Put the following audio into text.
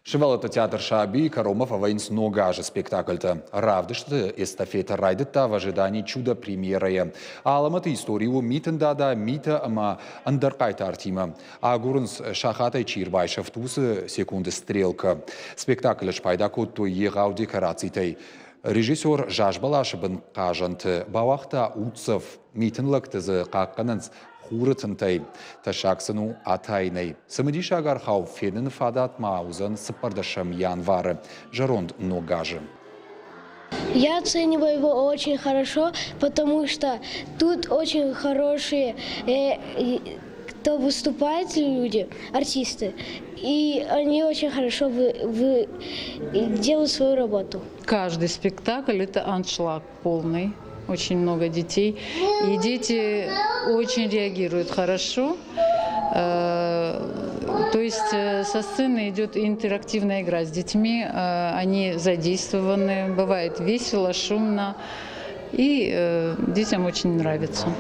Сывӕллӕтты театр «Саби» кӕронмӕ фӕвӕййынц ног азы спектакльтӕ. Равдысты эстафетӕ райдыдта в ожидании чуда премьерӕйӕ. Алӕмӕты истори у Митын дада, Митӕ ӕмӕ ӕндӕр хъайтартимӕ. Агурынц, сахатӕй чи ӕрбайсӕфт, уыцы секунды стрелкӕ. Спектаклы спайда кодтой егъау декорацитӕй. Режиссер зазбӕласы бын хъазӕнты бауагъта уддзӕф. Митын лӕгты дзы хъахъхъӕнынц хуры тынтӕй. Тӕссаг сын у атайынӕй. Цымыдисаг архау феныны фадат ма уыдзӕн цыппӕрдӕсӕм январы зӕронд ног азы. Я оцениваю его очень хорошо, потому что тут очень хорошие, кто выступает, люди, артисты, и они очень хорошо делают свою работу. Каждый спектакль – это аншлаг полный. Очень много детей. И дети очень реагируют хорошо. То есть со сцены идет интерактивная игра с детьми, они задействованы, бывает весело, шумно, и детям очень нравится.